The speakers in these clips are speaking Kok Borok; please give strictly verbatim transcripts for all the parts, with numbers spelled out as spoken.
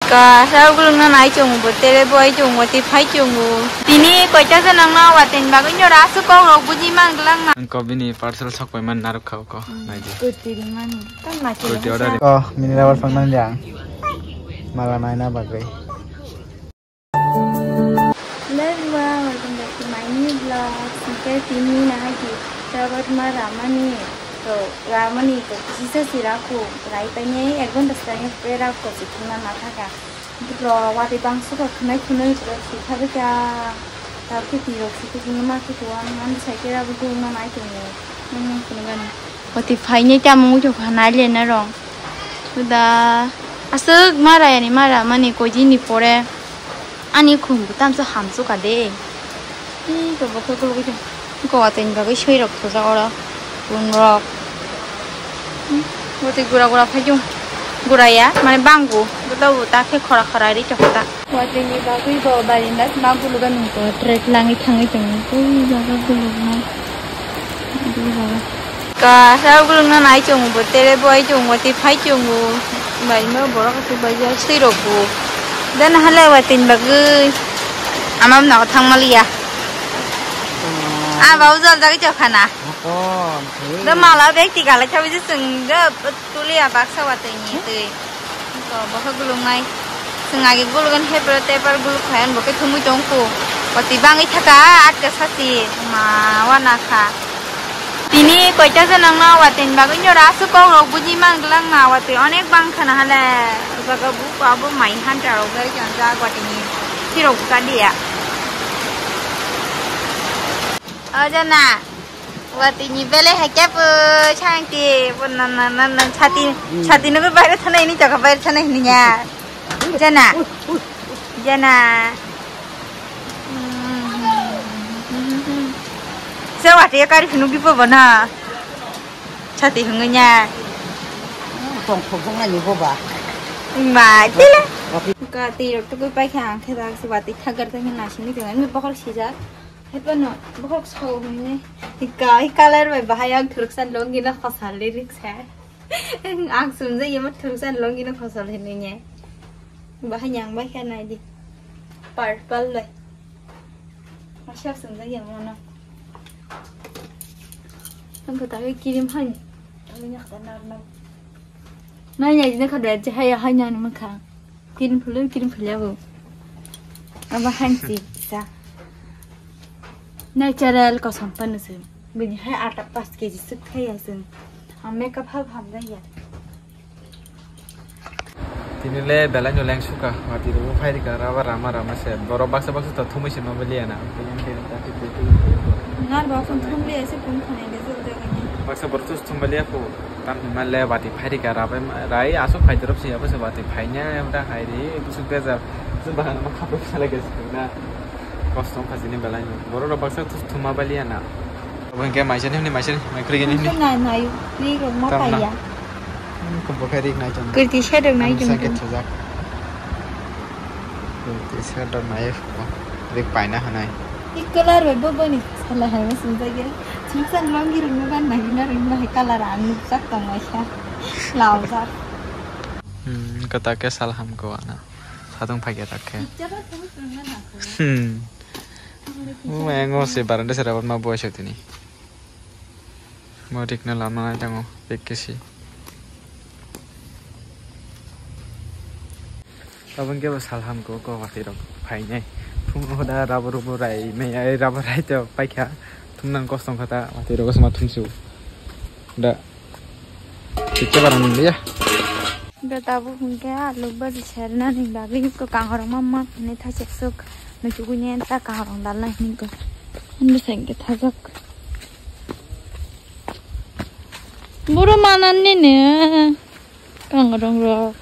Ka sa gulung na nai chungo bo tere bo ai chungo ti phai chungo. Tini koita sa nang na wa ten bagwi nyora su kok rok buji mang lang na. Ang ko bini parcel sok pai man naruk khao ko. Hmm. Nai di. Kurti ri mani. Kan ma kurti order. Oh, mini rubber phang nang jang. Mala nai na bagwi. Hello everyone, welcome back to my new vlog. Singke tini na hagi rubber ma ramani to ramani to kisa sira ko rai pa ni ek ghonta sira ni pera ko sikna na thaka. Bro, wati bangso rok khwnai khwnai rok si kha bwkha. Ta khiti rok si khiti ma khiti wan man sai khe abo gulung na nai tongo. Nang nang khunu gani. Wati phaini chamung ujo kha nai le na rong. Uda aswk mara yani mara mani koi dini pore ani khum bo tamso hamso ka de. Ih, to bokhe gulugwi tong. Ko watwi ni bagwi swi rok thujak oro. Bun rok. Hmm, watwi gura gura phai jung. Gura ya, mane banggu. Buta buta khe khora khora ri chokta. Watwi ni bagwi bo barinda sma guluga nung ko trek langwi thangwi tongo. Ui, jaga gulugma. Ui, jaga. Ka sa gulung na nai chungo bo tere bo ai chungo ti phai chungo. Bai ma borok tu bai ya swi rok bo. Dan halai watwi ni bagwi. Ama nago thang maliya. Ah, bau jol jagwi chok khana. Hakon, thwi. Do mala bag ti galai thabi je chwng do tuli a baksa watwi ni twi. Ko bokha gulung nai. Chwng agi gulung an hepro tepar gulung khayan bokhe thumui tong ko. Watwi bangwi thaka atka sati ma wana kha. Tini koita janang no watwi ni bagwi nyora aswk kok rok buji mang lang na watwi onek bang khana hale. O jaga bu abo mai hunter rok bai jang jak watwi ni. Sirok buka dia. O jana, watwi ni belai hai khe bo sangti, bo na, na, na, na, chati, chati nugwi baire thanai hini, jaga baire thanai hini ya. Jana, jana. Se watwi kari phunuk di bo bo na. Chati hwnwi nya. Tong thok jong ani bo ba. Ma, tila. Ka twi rok tugwi pai kha ang khe dak se watwi thagar tang na simi tong. Ani bokol sijak. Hepano, bokhok sao hwnwi. Hika, hi colour bai bahai ang thuruksan longi no khosal lyrics hai. Ang sumjak yama thuruksan longi no khosal hwnwi ne. Bahai yang bai kha nai di. Purple bai. Masa sumjak yama no. Ang kata ke kirim hai. Ang nyak ta nar nar. Nai ya jina khada je hai hai nang mukha. Kirim phulu kirim phulya bo. Aba hansi sa. Natural kosom panu se. Bini hai ata pas keji suk thai ya se. Ang makeup hab ham da ya. Tini le belai no leng suka. Mati ro phai rika raba rama rama se. Boro baksa baksa to thumui se mabali ya na. Ngar baksa thumli ase pun khane de jol de gani. Baksa boro thumli ya ko. Tam hima le watwi phai rika rabai ma, rai aswk phai dorop se abo se watwi phaina abo da hai ri busuk da ja. Busuk bahan ma khapro pisa lagi na. Kosto wngkha chini belai no. Borok rok baksa thuma baliya na. Abo hwnkhe maisani hwnwi maisani mai khurigini hwnwi. Nai mai ri rok ma paiya. Kumpur khai rik nai chong. Kurti sha rok nai chong. Sangke thujak. Kurti sha rok nai rik paina hanai. Ikola roi bo boni sala hai ma sumjak ya. Sumsan longi rok no gan nai na roi ma hai kalar ang nukjak tong waisa. Laujak. Hmm, kata ke sal ham ko ana. Sadung phai ke tak ke. Hmm. Mo engo se baranda sera ma boy se tini. Mo rik na lama nai tango pek ke si. Abang ke sal ham ko ko wati rok phai nai. Phung hoda rabo rubo rai me ai rabo rai to paikha. Thum nang kosong khata wati rok sama thum su. Da. Tikhe barang nung ya. Beta bo hwnkhe alu bari serna ni bagwi ko kangrok ma ma hwnwi thaisek swk nuchugwi ni ta kangrok dalna hwnwi ko. Undi side khe thajak. Boro manan nini kangrok rok.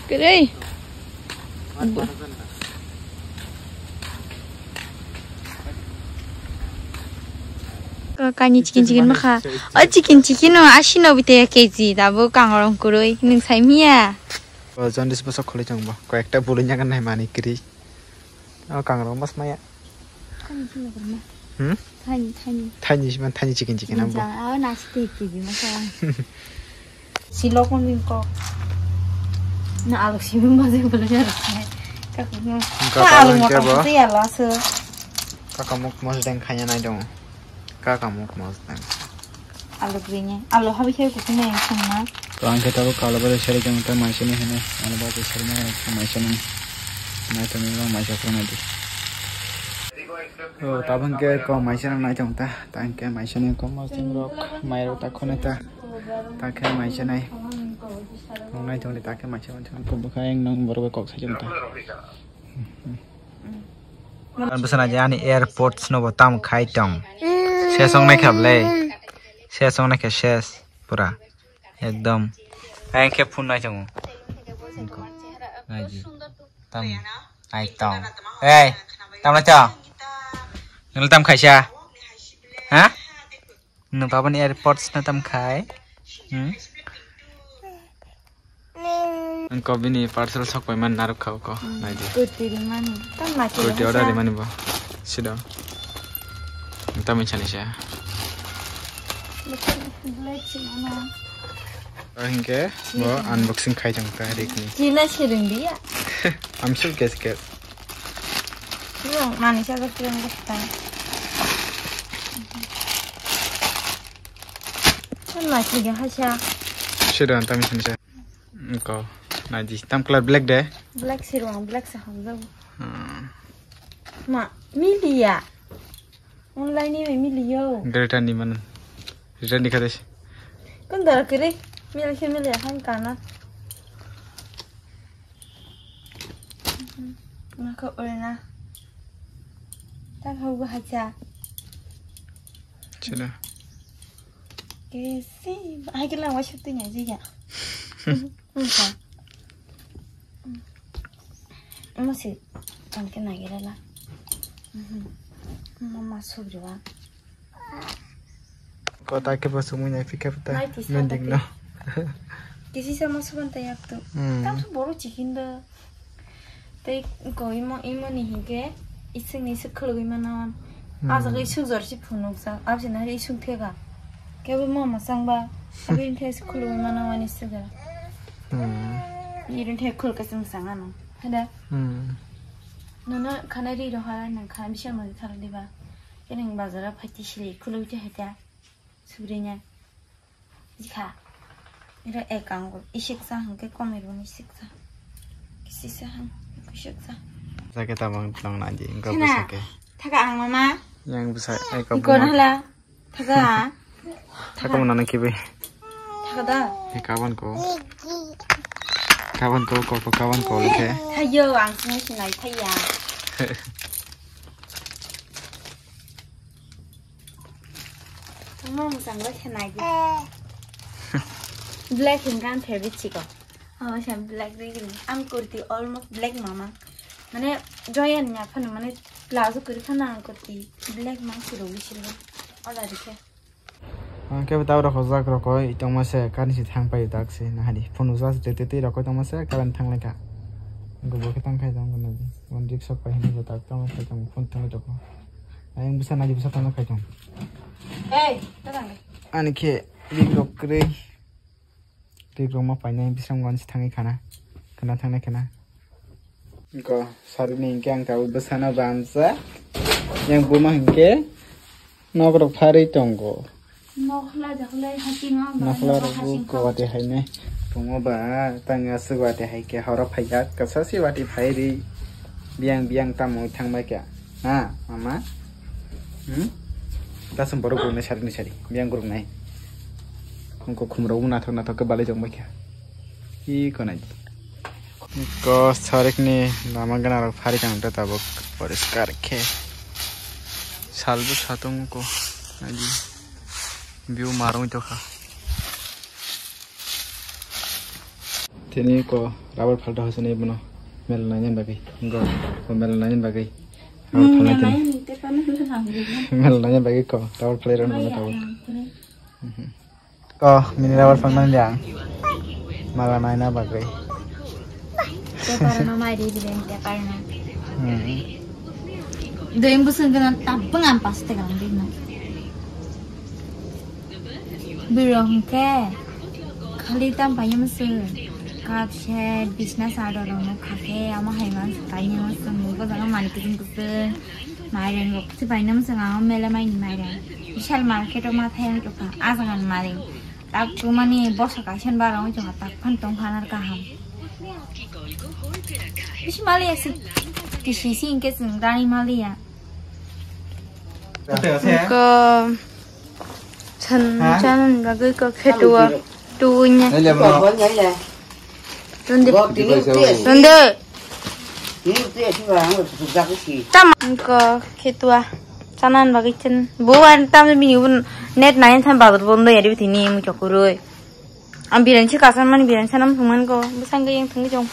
Kwrwi. Kaini chicken chicken makha. O chicken chicken no asi no bite kg dabo kangrong kwrwi nwng sai miya. O jaundice bwsa khwlai chang bo. Koi ekta bului nyagan nai mani kwrwi. O kangrong mas maya. Thani thani. Hmm? Thani thani. Thani sima thani chicken chicken abo. Jang abo nasi te kg makha. Silok mani kok. Na alu simi ma je bole jar. Kaku mo. Ka alu mo ka se ya la se. Kakamuk mosdeng khanya nai dong. Kakamuk mosdeng. Alu grinya. Alu habi khe kutu nai khum na. To ang khe tabo kalo bale sari jong ta maisani hene. Alu ba sari na maisani. Nai to ni maisa khum na di. To tabang ke ko maisani nai tong ta. Tang ke maisani ko mosdeng rok. Mai rok ta khone ta. Ta khe maisa nai. Nung nai tongdi ta khe maisa nai tong. Kubui kha yang nang borok bai kok sai jong ta. Ang bwsana je ani airpods no bo tam khai tong. Ses ong nai kha ble. Ses ong nai kha ses pura. Ekdom. Ang khe phone nai tongo. Nai di. Tam. Nai tong. Ei, tam nai tong. Nang tam khaisa. Ha? Nwng babani airpods no tam khai. Hmm? Ang ko bini parcel sok pai man naruk khao ko. Hmm. Nai di. Kurti rimani. Tam ma kurti order rimani bo. Sido. Tam insani sa. Black chimana. Hingke bo unboxing khai jang ta rik ni. China siring dia. I'm so guess guess. Yung mani sa bertiang bertiang. Kan lagi dia hacha. Sudah, entah misalnya saya. Engkau, naji. Tam color black deh. Black sirwang, black saham jauh. Hmm. Ma, mili ya. Online ni mili yo. Return ni mana? Return ni kades. Kan darah kiri. Mili sih mili ya kan kana. Maka ulna. Tak hau gua hacha. Chila. Kesi, ai kila wa shuti nya ji ya. Maka. Masi, kan kena gira la. Mama subriwa. Kota khe bo sumui nai phikhe ta. Nai tisa mending ta no. Kisi sama suban ta yak tu. Hmm. Tam su boru chikin da. Tei ko imo, imo ni hingke ising ni se khulugui mana wan. Hmm. Aja ke isuk jor si phunuk sa. Abse na isuk thega. Kebo mama sangba. Abin the se khulugui mana wan isuk jor. Hmm. Irin the khul kasing sangano. Hada. Hmm. Nono khana ri roha nang khana bisa mo thar diba. Kene bazar phaiti sili khului te hata. Subrinya. Jikha. Ira ekang go. Isik sa hangke komi runi isik sa. Kisi sa hang. Isik sa. Jake tabang tong na di. Engka bisa ke. Thaka ang mama. Yang bisa eka. Iko nala. Thaka. Thaka mana na kibi. Thaka da. Eka ban ko. Kaban ko ko ko kaban ko le ke. Thayo ang sini sinai thaya. Tamo musang lo khenai di. Black hingkan favorite chiko. Oh, siya black ring ring. Ang kurti almost black mama. Mane joyan nya phano mane plazo kuri phano ang kurti black mang kuro wi silwa. Ola dikhe. Ang kebo tabra khojak rokoi tongma se kani si thang pai dak se na hadi. Phone usa se tete tete rokoi tongma se kalan thang lai ka. Gobo khe tang khai tong na di. One dik sok pai hini bo tak tong khai tong phone tong toko. Ayang bisa naji bisa tong khai tong. Hey, tatang deh. Ani khe dik rok kwrwi. Dik rok ma painai bisam wan si thangwi khana. Khana thangnai khana. Ko saruni hingke ang tabuk bwsano bamsa. Yang buma hingke nok rok pharwi tongo. Nokhla jakhla hating o. Nokhla rok bo kowate haine. Tongo ba tang aswk wate haike horo phaiya kasa si wate phairi. Biyang biyang tamo thangbai kha. Ha, mama? Hmm? Tasum borok guruknai sari ni sari. Biyang guruknai. Hongko khumrok bo nathok nathok khe balai tongbai kha. Ih, konai. Ko sarik ni lama gana rok phari tang ta tabuk poriskar khe. Salbu satung ko. Naidi. View marung to kha. Tini ko rubber phalta hosini bono mel naina bagwi. Go, ko mel naina bagwi. Rubber phalna tini. Mel naina bagwi ko rubber phalai rok bono tabuk. Ko mini rubber phalna dia. Mala naina bagwi. Paper no mai di bilen paper no. Hmm. Doing busung kana tabung am pas te kan di na. Biro hingke khali tam payam se. Cup set, bisna sador rok no khake, amo hai man sakai ni mo sung bo jaga mani kusung kusung. Mairang rok se bai nam sung amo mele mai ni mairang. Bishal market o ma thai wngkha, a jaga ni malik. Tak tu mani bosa kaisa ni bara wngkha, tak phan tong phan ar kaham. Bisi mali asi. Kisi si ingke sung rani mali ya. Ko san Ha? Chan bagwi ko khetua tunya. Nai le mo. Tunde. Di bai sa. Tunde. Tam ko khetua. Chanan bagwi chen. Bo an tam bini un net nine tham badur bondo yari bitini mu chokuroi. Am biran chi kasan man biran sanam thuman ko. Busang yang thung jong.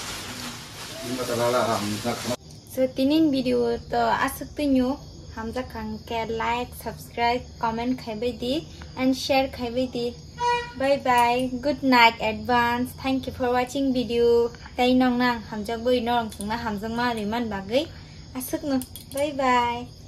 So tinin video to aswk twi nyo, hamjak kha hwnkhe like, subscribe, comment khai bai di and share khai bai di. Bye bye, good night advance, thank you for watching video. Tei nong nang hamjak bai norong chwngna hamjakma rwimani bagwi aswkno. Bye bye.